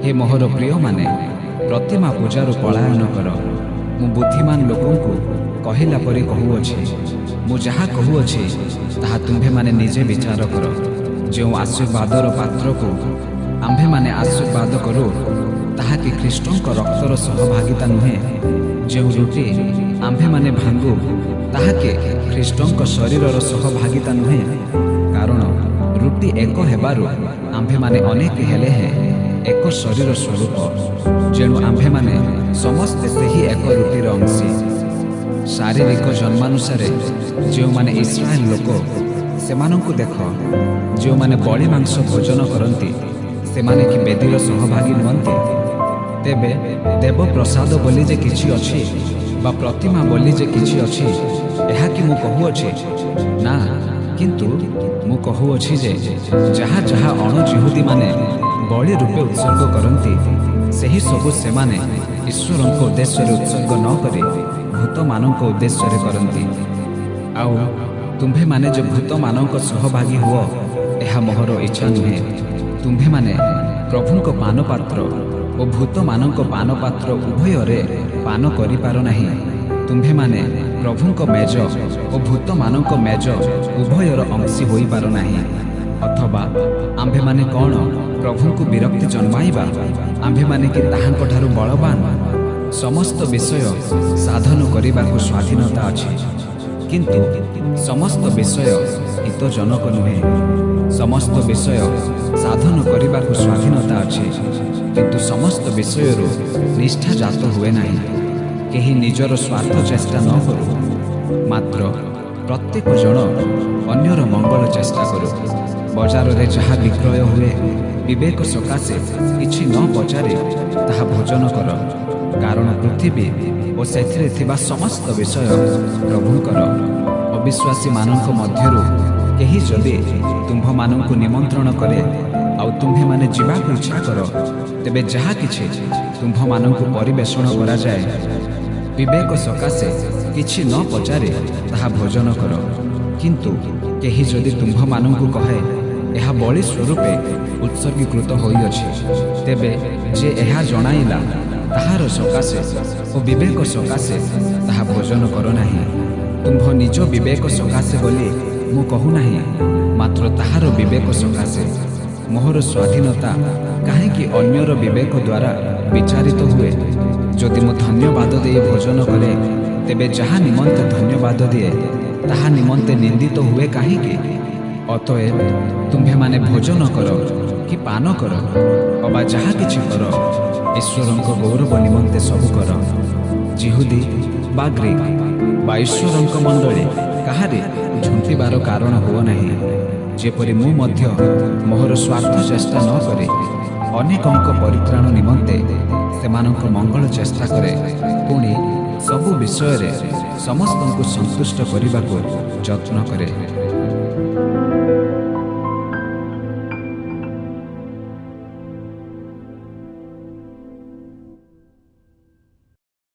ହେ ମୋହର ପ୍ରିୟମାନେ, ପ୍ରତିମା ପୂଜାରୁ ପଳାୟନ କର। ମୁଁ ବୁଦ୍ଧିମାନ ଲୋକଙ୍କୁ କହିଲା ପରି କହୁଅଛି। ମୁଁ ଯାହା କହୁଅଛି, ତାହା ତୁମ୍ଭେମାନେ ନିଜେ ବିଚାର କର। ଯେଉଁ ଆଶୀର୍ବାଦର ପାତ୍ରକୁ ଆମ୍ଭେମାନେ ଆଶୀର୍ବାଦ କରୁ, ତାହା କି ଖ୍ରୀଷ୍ଟଙ୍କ ରକ୍ତର ସହଭାଗିତା ନୁହେଁ? ଯେଉଁ ରୁଟି ଆମ୍ଭେମାନେ ଭାଙ୍ଗୁ, ତାହା କି ଖ୍ରୀଷ୍ଟଙ୍କ ଶରୀରର ସହଭାଗିତା ନୁହେଁ? କାରଣ ରୁଟି ଏକ ହେବାରୁ ଆମ୍ଭେମାନେ ଅନେକ ହେଲେ ହେଁ ଏକ ଶରୀର ସ୍ୱରୂପ, ଯେଣୁ ଆମ୍ଭେମାନେ ସମସ୍ତେ ସେହି ଏକ ରୁଟିର ଅଂଶୀ। ଶାରୀରିକ ଜନ୍ମାନୁସାରେ ଯେଉଁମାନେ ଇସ୍ରାଏଲ ଲୋକ, ସେମାନଙ୍କୁ ଦେଖ। ଯେଉଁମାନେ ବଳି ମାଂସ ଭୋଜନ କରନ୍ତି, ସେମାନେ କି ବେଦୀର ସହଭାଗୀ ନୁହନ୍ତି? ତେବେ ଦେବପ୍ରସାଦ ବୋଲି ଯେ କିଛି ଅଛି ବା ପ୍ରତିମା ବୋଲି ଯେ କିଛି ଅଛି, ଏହା କି ମୁଁ କହୁଅଛି? ନା, କିନ୍ତୁ ମୁଁ କହୁଅଛି ଯେ ଯାହା ଯାହା ଅଣଜିହୁଦୀମାନେ ବଳି ରୂପେ ଉତ୍ସର୍ଗ କରନ୍ତି, ସେହି ସବୁ ସେମାନେ ଈଶ୍ୱରଙ୍କ ଉଦ୍ଦେଶ୍ୟରେ ଉତ୍ସର୍ଗ ନ କରି ଭୂତମାନଙ୍କ ଉଦ୍ଦେଶ୍ୟରେ କରନ୍ତି। ଆଉ ତୁମ୍ଭେମାନେ ଯେ ଭୂତମାନଙ୍କ ସହଭାଗୀ ହୁଅ, ଏହା ମୋହର ଇଚ୍ଛା ନୁହେଁ। ତୁମ୍ଭେମାନେ ପ୍ରଭୁଙ୍କ ପାନପାତ୍ର ଓ ଭୂତମାନଙ୍କ ପାନପାତ୍ର ଉଭୟରେ ପାନ କରିପାର ନାହିଁ। ତୁମ୍ଭେମାନେ ପ୍ରଭୁଙ୍କ ମେଜ ଓ ଭୂତମାନଙ୍କ ମେଜ ଉଭୟର ଅଂଶୀ ହୋଇପାର ନାହିଁ। ଅଥବା ଆମ୍ଭେମାନେ କ'ଣ ପ୍ରଭୁଙ୍କୁ ବିରକ୍ତି ଜନ୍ମାଇବା? ଆମ୍ଭେମାନେ କି ତାହାଙ୍କଠାରୁ ବଳବାନ? ସମସ୍ତ ବିଷୟ ସାଧନ କରିବାକୁ ସ୍ୱାଧୀନତା ଅଛି, କିନ୍ତୁ ସମସ୍ତ ବିଷୟ ହିତଜନକ ନୁହେଁ। ସମସ୍ତ ବିଷୟ ସାଧନ କରିବାକୁ ସ୍ୱାଧୀନତା ଅଛି, କିନ୍ତୁ ସମସ୍ତ ବିଷୟରୁ ନିଷ୍ଠା ଜାତ ହୁଏ ନାହିଁ। କେହି ନିଜର ସ୍ୱାର୍ଥ ଚେଷ୍ଟା ନ କରୁ, ମାତ୍ର ପ୍ରତ୍ୟେକ ଜଣ ଅନ୍ୟର ମଙ୍ଗଳ ଚେଷ୍ଟା କରୁ। ବଜାରରେ ଯାହା ବିକ୍ରୟ ହୁଏ, ବିବେକ ସକାଶେ କିଛି ନ ପଚାରି ତାହା ଭୋଜନ କର, କାରଣ ପୃଥିବୀ ଓ ସେଥିରେ ଥିବା ସମସ୍ତ ବିଷୟ ପ୍ରଭୁଙ୍କର। ଅବିଶ୍ୱାସୀମାନଙ୍କ ମଧ୍ୟରୁ କେହି ଯଦି ତୁମ୍ଭମାନଙ୍କୁ ନିମନ୍ତ୍ରଣ କରେ ଆଉ ତୁମ୍ଭେମାନେ ଯିବାକୁ ଇଚ୍ଛା କର, ତେବେ ଯାହା କିଛି ତୁମ୍ଭମାନଙ୍କୁ ପରିବେଷଣ କରାଯାଏ, ବିବେକ ସକାଶେ କିଛି ନ ପଚାରି ତାହା ଭୋଜନ କର। କିନ୍ତୁ କେହି ଯଦି ତୁମ୍ଭମାନଙ୍କୁ କହେ, ଏହା ବଳି ସ୍ୱରୂପେ ଉତ୍ସର୍ଗୀକୃତ ହୋଇଅଛି, ତେବେ ଯେ ଏହା ଜଣାଇଲା, ତାହାର ସକାଶେ ଓ ବିବେକ ସକାଶେ ତାହା ଭୋଜନ କର ନାହିଁ। ତୁମ୍ଭ ନିଜ ବିବେକ ସକାଶେ ବୋଲି ମୁଁ କହୁନାହିଁ, ମାତ୍ର ତାହାର ବିବେକ ସକାଶେ। ମୋହର ସ୍ୱାଧୀନତା କାହିଁକି ଅନ୍ୟର ବିବେକ ଦ୍ୱାରା ବିଚାରିତ ହୁଏ? ଯଦି ମୁଁ ଧନ୍ୟବାଦ ଦେଇ ଭୋଜନ କରେ, ତେବେ ଯାହା ନିମନ୍ତେ ଧନ୍ୟବାଦ ଦିଏ, ତାହା ନିମନ୍ତେ ନିନ୍ଦିତ ହୁଏ କାହିଁକି? ଅତଏବ ତୁମ୍ଭେମାନେ ଭୋଜନ କର କି ପାନ କର ଅବା ଯାହା କିଛି କର, ଈଶ୍ୱରଙ୍କ ଗୌରବ ନିମନ୍ତେ ସବୁ କର। ଜିହୁଦୀ ବା ଗ୍ରୀକ ବା ଈଶ୍ୱରଙ୍କ ମଣ୍ଡଳୀ କାହାରି ଝୁଣ୍ଟିବାର କାରଣ ହୁଅ ନାହିଁ, ଯେପରି ମୁଁ ମଧ୍ୟ ମୋହର ସ୍ୱାର୍ଥ ଚେଷ୍ଟା ନ କରି ଅନେକଙ୍କ ପରିତ୍ରାଣ ନିମନ୍ତେ ସେମାନଙ୍କ ମଙ୍ଗଳ ଚେଷ୍ଟା କରେ, ପୁଣି ସବୁ ବିଷୟରେ ସମସ୍ତଙ୍କୁ ସନ୍ତୁଷ୍ଟ କରିବାକୁ ଯତ୍ନ କରେ।